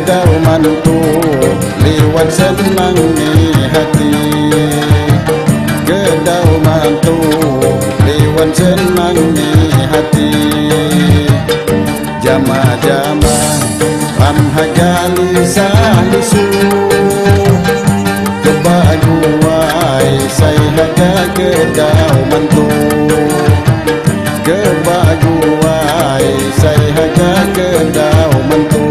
Kedau mantu liwat senang ni hati. Kedau mantu liwat senang ni hati. Jama-jama ram hagali salisu. Kebaguai sai haga kedau mantu. Kebaguai sai haga kedau mantu.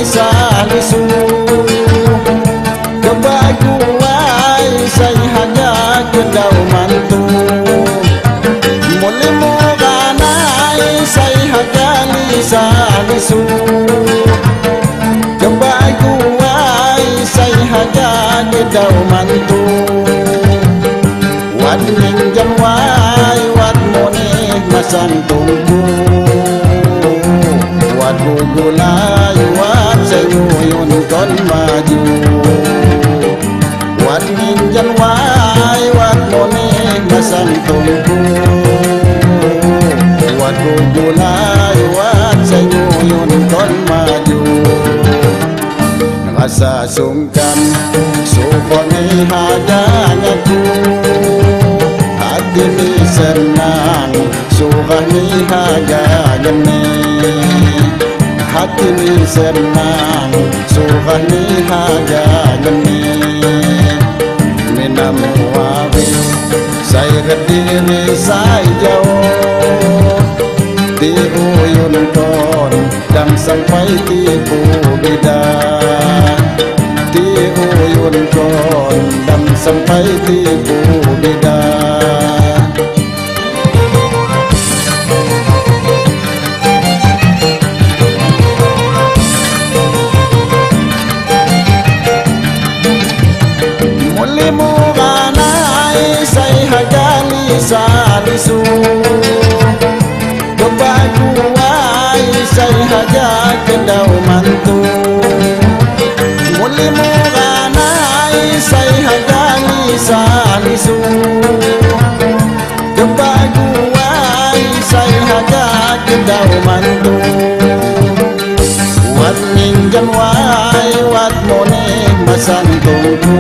Salisu kebaguai sai haga kedau mantu. Muli muranai sai haga salisu kebaguai sai haga kedau mantu. Wat minjam wai wat mone masang tungku. Wat gugulai wat senyuyun kon maju. Wat minjan wai wat mone masang tungku. Wat gugulai wat senyuyun kon maju. Rasa sungkan sukoni hadangaku. Hati ni senang surah ni hagagani. Hati ni senang surah ni hagagani. Minamu wabi sai rediri sai jauh. Di uyun ton dan sampai tipu beda. Di uyun ton dan sampai tipu beda. Muli muranai sai hagali salisu. Kebaguai sai haga kedau mantu. Muli muranai sai hagali salisu. Kebaguai sai haga kedau mantu. Wat minjan wai wat mone masang tungku.